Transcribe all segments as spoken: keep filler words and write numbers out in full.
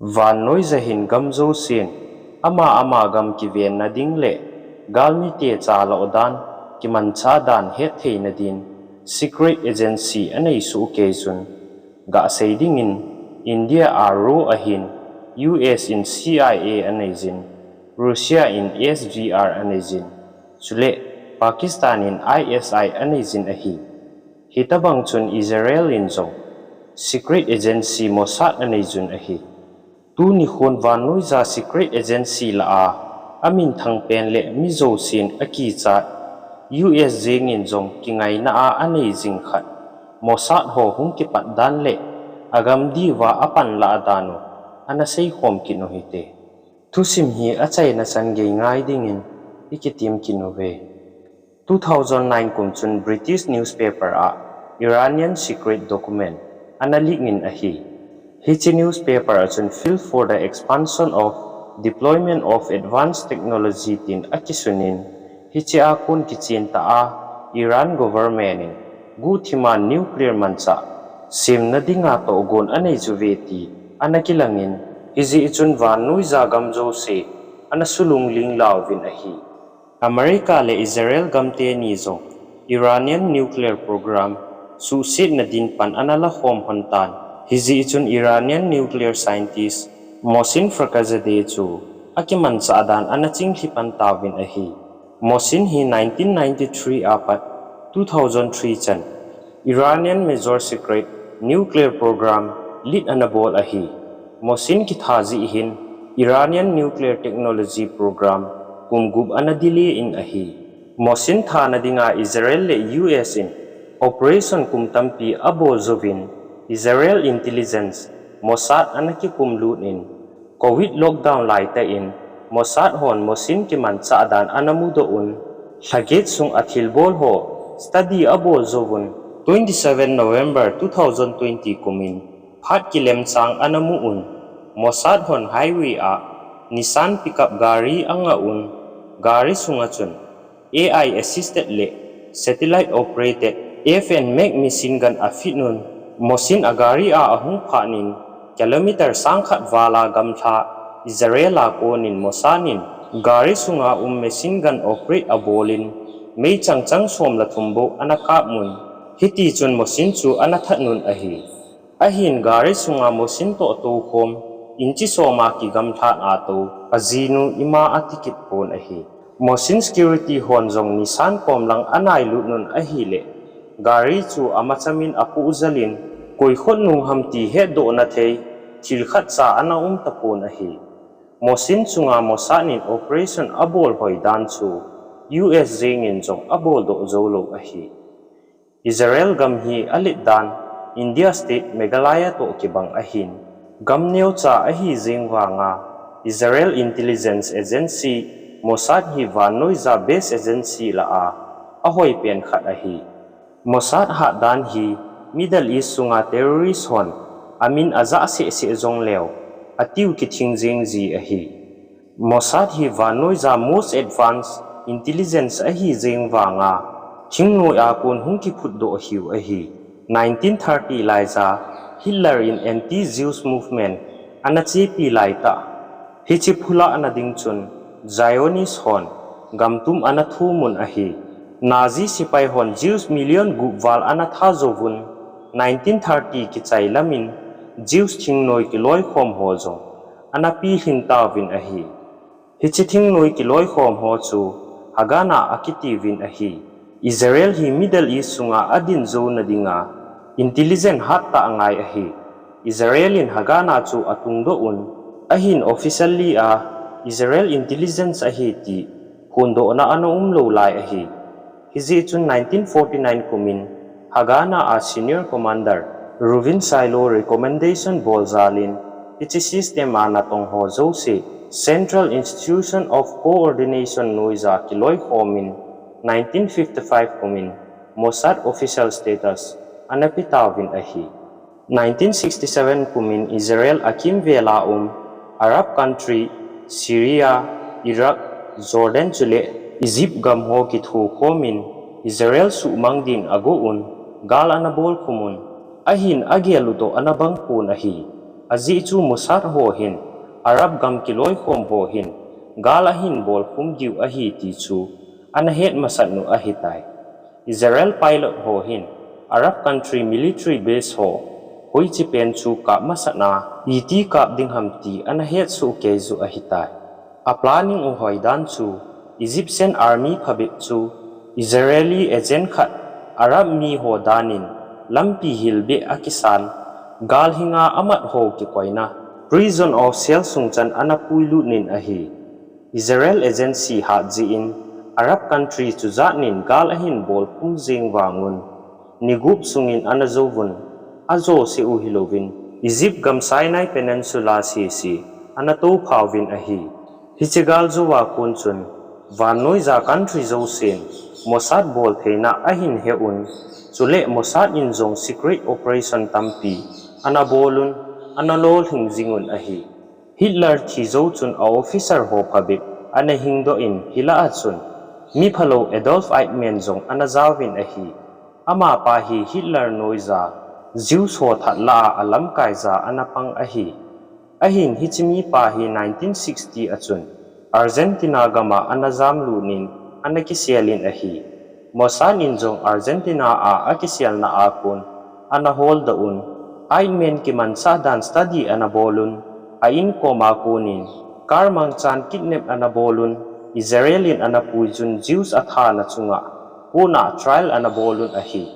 Vannoija hin gam jousen ama ama gam kivenna ding le galmite chaloh dan, kimanchah dan hettheina din secret agency anei sohkei chun, gah sei dingin India a RAW ahin, U S in C I A aneijin, Russia in S V R aneijin, chule Pakistan in I S I aneijin ahi. Hitobang chun Israel in jong secret agency Mossad aneijun ahi. Tuni khun vannoija secret agency lah a, aminthang pen le mi jousen akichat, U S jengin jong kingaina a anei jing khat, Mossad ho hung kipat dan le agam diuva apanlah dan u ana seikhom kit u hite. Thusim hi achaina chan gei ngai dingin ikitem kit uve. Two thousand nine kum chun British newspaper a Iranian secret document ana leak in ahi. Hiche newspaper a chun "Fuel for the expansion of deployment of advanced technology" tin akisun in, hiche a kon kichen tah a Iran government in guhthima nuclear manchah semna dinga tohgon anei uve ti ana kilang in, hijeh chun vannoija gam jouse ana sulung lingla uvin ahi. America le Israel gam teni jong Iranian nuclear program suhsetna din pan ana lakhom lhon tan. Hijeh chun Iranian nuclear scientist Mohsin Fakhrizadeh chu akimanchah dan ana chinglhi pan tauvin ahi. Mohsin hi nineteen ninety-three a pat two thousand three chan Iranian major secret nuclear program lead ana bol ahi. Mohsin kitha jeh hin Iranian nuclear technology program kum gup ana delay in ahi. Mohsin thana dinga Israel le U S in operation kum tampi abol jouvin, Israel intelligence Mossad ana kikum lut in, Covid lockdown laitah in Mossad hon Mohsin kimanchah dan ana mudoh un, lhaget sunga thilbol ho study abol jouvun, twenty-seven November two thousand twenty kumin phat kilemchang ana mu un, Mossad hon highway a Nissan pickup gari angah un, gari sunga chun A I assisted le satellite operated F N mag machine gun afit un, Mohsin agari a ahung phat in kilometer sangkhat val a gamlha Israel a konin Mossad in gari sunga um machine gun operate abol in, meichang chang som le thum bou ana kap un, hitichun Mohsin chu ana that un ahi. Ahin gari sunga Mohsin toh toukhom, inchi som a kigamlhat a tou ajinu ima ati kit pon ahi. Mohsin security hon jong Nissan kom lang anailut un ahile, gari chu amachamin apohjal in, koi khut nung ham ti hetdohna thei thil khatcha ana um tapon ahi. Mohsin chunga Mossad in operation abol hoi dan chu U S jengin jong aboldoh joulou ahi. Israel gam hi alet dan India state Meghalaya toh kibang ahin, gam neocha ahi jeng vanga Israel intelligence agency Mossad hi vannoija best agency lah a ahoipen khat ahi. Mossad hatdan hi Middle East sunga terrorist hon amin ajah sehseh jongleu, atiu kithing jeng ji ahi. Mossad hi vannoija most advanced intelligence ahi jeng vanga, thingnoi a kon hung kiphutdoh ahiu ahi. Nineteen thirty laija Hitler in anti-Jews movement ana chepi laitah, hiche phulahna ding chun Zionist hon gamtum ana thumun ahi. Nazi sepai hon Jews million gup val ana tha jouvun, nineteen thirty kichai lamin Jews thingnoi kiloikhom ho jong ana pilhin tauvin ahi. Hiche thingnoi kiloikhom ho chu Haganah akitiuvin ahi. Israel hi Middle East sunga adin jouna dinga intelligence hattah ngai ahi. Israel in Haganah chu atungdoh un, ahin officially a Israel intelligence ahi ti phondohna ana umlou lai ahi. Hijeh chun nineteen forty-nine kumin Haganah a senior commander Reuven Shiloh recommendation bol jalin, hiche system a natong ho jouse Central Institution of Coordination noija kiloikhomin, nineteen fifty-five kumin Mossad official status ana petauvin ahi. Nineteen sixty-seven kumin Israel akimvela um Arab country, Syria, Iraq, Jordan chule Egypt gam ho kithokhomin Israel suhmang din agoh un, gal ana bolkhumun, ahin agel u toh ana bangpon ahi. Ajeh chu Mossad ho hin Arab gam kiloikhom ho hin gal ahin bolkhum diu ahi ti chu ana het masat u ahitai. Israel pilot ho hin Arab country military base ho hoiche pen chu kap masat a, iti kap ding ham ti ana het soh kei u ahitai. A planning u hoidan chu Egyptian army phabep chu Israeli agent khat Arab mi ho danin lampi hilbeh akisan, gal hinga amat ho kikoina prison or cell sung chan ana puilut in ahi. Israel agency hat jeh in Arab country chujat in gal ahin bolkhum jeng vangun, ni gup sungin ana jouvun, ajo seh u hilouvin Egypt gam Sinai Peninsula sese ana touphauvin ahi. Hiche gal jouva kon chun vannoija country jousen Mossad boltheina ahin heuvin, chule Mossad in jong secret operation tampi ana bolun, ana lolhing jingun ahi. Hitler thi jou chun a officer ho phabep ana hingdoh in, hilah a chun mi phalou Adolf Eichmann jong ana jaovin ahi. Amapa hi Hitler noija Jews ho that lah a alamkaija ana pang ahi. Ahin hiche mipa hi nineteen sixty a chun Argentina gam a ana jamlut in ana kiselin ahi. Mossad in jong Argentina a akiselna a kon ana holdoh un, Eichmann kimanchah dan study ana bolun, a inkom a konin car mangchan kidnap ana bolun, Israel in ana puichun Jews athana chunga kona trial ana bolun ahi.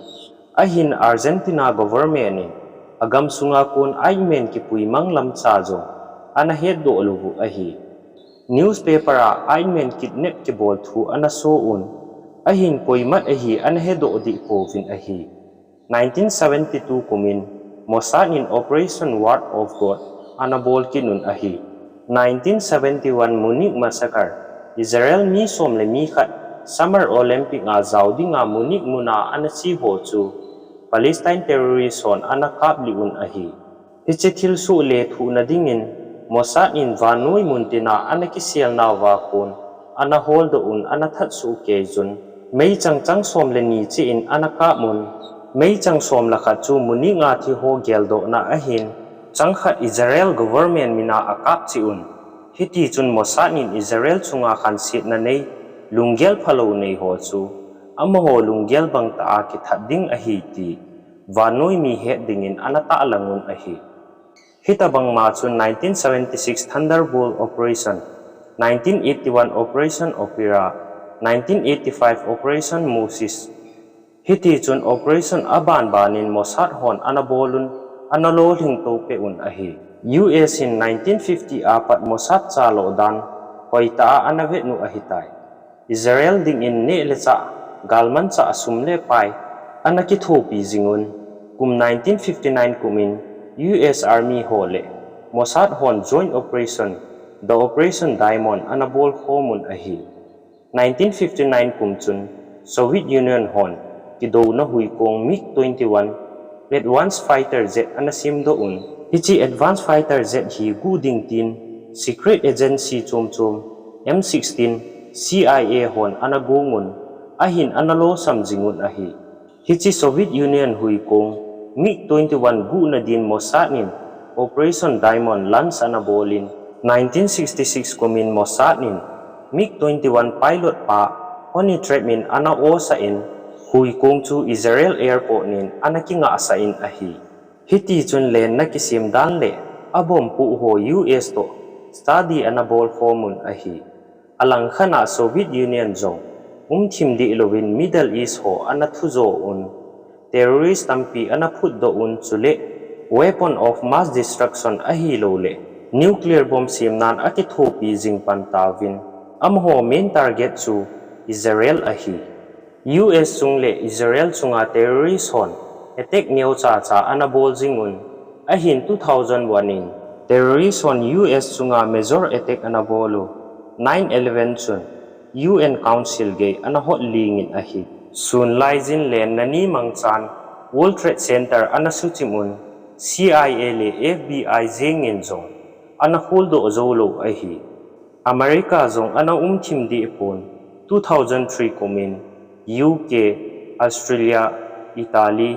Ahin Argentina government in agam sunga kon Eichmann kipui mang lamcha jong ana hetdoh lou u ahi. Newspaper a Eichmann kidnap kibol thu ana soh un, ahin koimat ahi ana hedoh deh pouvin ahi. Nineteen seventy-two kumin Mossad in Operation Word of God ana bolkit un ahi. Nineteen seventy-one Munich Massacre, Israel mi som le mi khat Summer Olympic a jao dinga Munich muna ana che ho chu Palestine terrorist hon ana kaplih un ahi. Hiche thilsoh lethuhna dingin Mossad in vannoi muntina ana kiselnauva kon ana holdoh un ana thatsoh kei un, meichang chang som le ni cheh in ana kap un, meichang som le khat chu Munich a thi ho geldohna ahin, chang khat Israel government mina akap cheh un. Hitichun Mossad in Israel chunga khansetna nei, lunggel phalou nei ho chu amaho lunggel bangtah a kithat ding ahi ti vannoi mi het dingin ana tahlang un ahi. Hitobangma chun nineteen seventy-six Thunderbolt Operation, nineteen eighty-one Operation Opera, nineteen eighty-five Operation Moses, hitichun operation abanbanin Mossad hon ana bolun, ana lolhing to peh un ahi. U S in nineteen fifty apat Mossad chaloh dan hoitah a ana vet u ahitai. Israel dingin neh le chah, galmanchah, sum le pai ana kithopi jingun, kum nineteen fifty-nine kumin U S Army ho le Mossad hon joint operation, The Operation Diamond ana bolkhom un ahi. Nineteen fifty-nine kum chun Soviet Union hon kidouna huikong MiG twenty-one advanced fighter jet ana semdoh un. Hiche advanced fighter jet hi guh ding tin secret agency chom chom, M sixteen, C I A hon ana gong un, ahin ana losam jingun ahi. Hiche Soviet Union huikong MiG twenty-one guhna din Mossad in Operation Diamond launch ana bolin, nineteen sixty-six kumin Mossad in MiG twenty-one pilot pa Honey Trap in ana osah in, huikong chu Israel airport in ana kingahsah in ahi. Hitichun lenna kisem dan le abomb poh ho U S toh study ana bolkhom un ahi. Alangkhat a Soviet Union jong umthim deh louvin Middle East ho ana thujo un, terrorist tampi ana phutdoh un, chule weapon of mass destruction ahilouleh nuclear bomb semnan akithopi jing pan tauvin, amaho main target chu Israel ahi. U S chung le Israel chunga terrorist hon attack neocha cha ana bol jingun, ahin two thousand one in terrorist hon U S chunga major attack ana bol u, nine eleven chun U N Council gei ana hot lingin ahi. Sun laijin lenna ni mangchan World Trade Center ana suchim un, C I A le F B I jengin jong ana kholdoh jou lou ahi. America jong ana umthim deh pon, two thousand three kumin U K, Australia, Italy,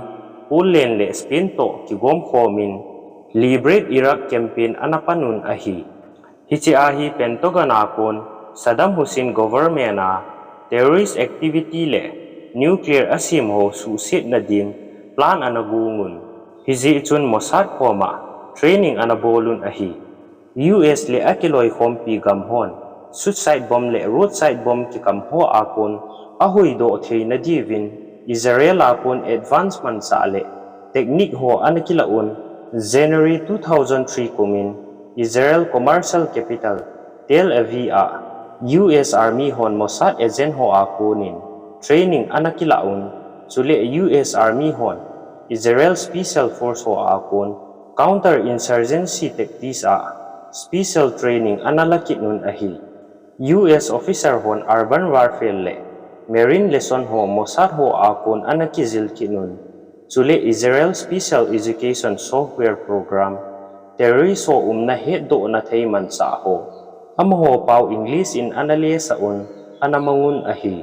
Poland le Spain toh kigomkhomin Liberate Iraq campaign ana panun ahi. Hiche a hi Pentagon a kon Saddam Hussein government a terrorist activity le nuclear asem ho suhsetna din plan ana gongun. Hijeh chun Mossad koma training ana bolun ahi. U S le akiloikhompi gam hon suicide bomb le roadside bomb kikam ho a kon ahoidoh theina diuvin Israel a kon advance manchah le technique ho ana kilah un. January two thousand three kumin Israel commercial capital Tel Aviv a U S Army hon Mossad agent ho a konin training ana kilah un, chule U S Army hon Israel Special Force ho a kon counter insurgency tactics a special training ana lakit un ahi. U S officer hon urban warfare le marine lesson ho Mossad ho a kon ana kijil kit un, chule Israel Special Education Software Program, terrorist ho umna hetdohna thei manchah ho amaho pao English in ana lesah un, ana mangun ahi.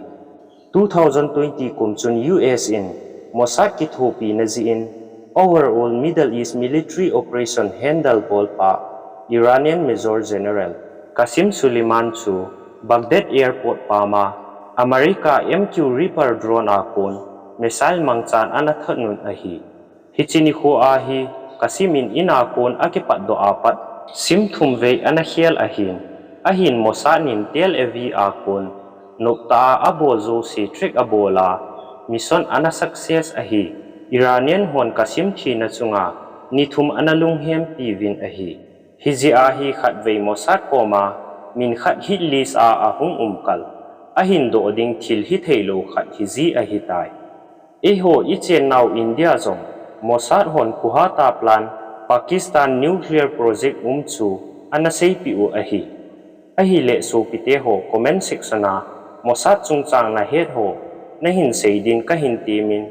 Two thousand twenty kum chun U S in Mossad kithopina jeh in overall Middle East military operation handle bolpa Iranian Major General Qasem Soleimani chu Baghdad airport pama America M Q Reaper drone a kon missile mangchan ana thot un ahi. Hiche nikho a hi Qasem in in a kon akipatdoh a pat sim thum vei ana khel ahin, ahin Mossad in Tel Aviv a kon noptah a abol jouse track abol a, mission ana success ahi. Iranian hon Qasem thina chunga ni thum ana lunghempi uvin ahi. Hijeh a hi khatvei Mossad koma min khat hit list a ahung um kal, ahin doh ding thil hitheilou khat hiji ahitai. Eiho ichennau India jong Mossad hon Quetta plan Pakistan nuclear project um chu ana seipeh u ahi. Ahile sopite ho comment section a Mossad chungchang nahet ho nahin sei din kahin temin,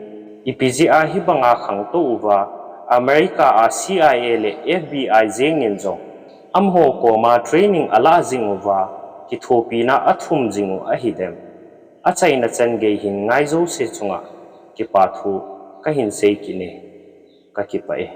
ipi jeh a hibanga khangtou uva America a C I A le F B I jengin jong amaho koma training alah jing uva kithopina athum jing u ahidem? Achaina chan gei hin ngai jouse chunga kipa thu kahin sei kit e. Kakipah e.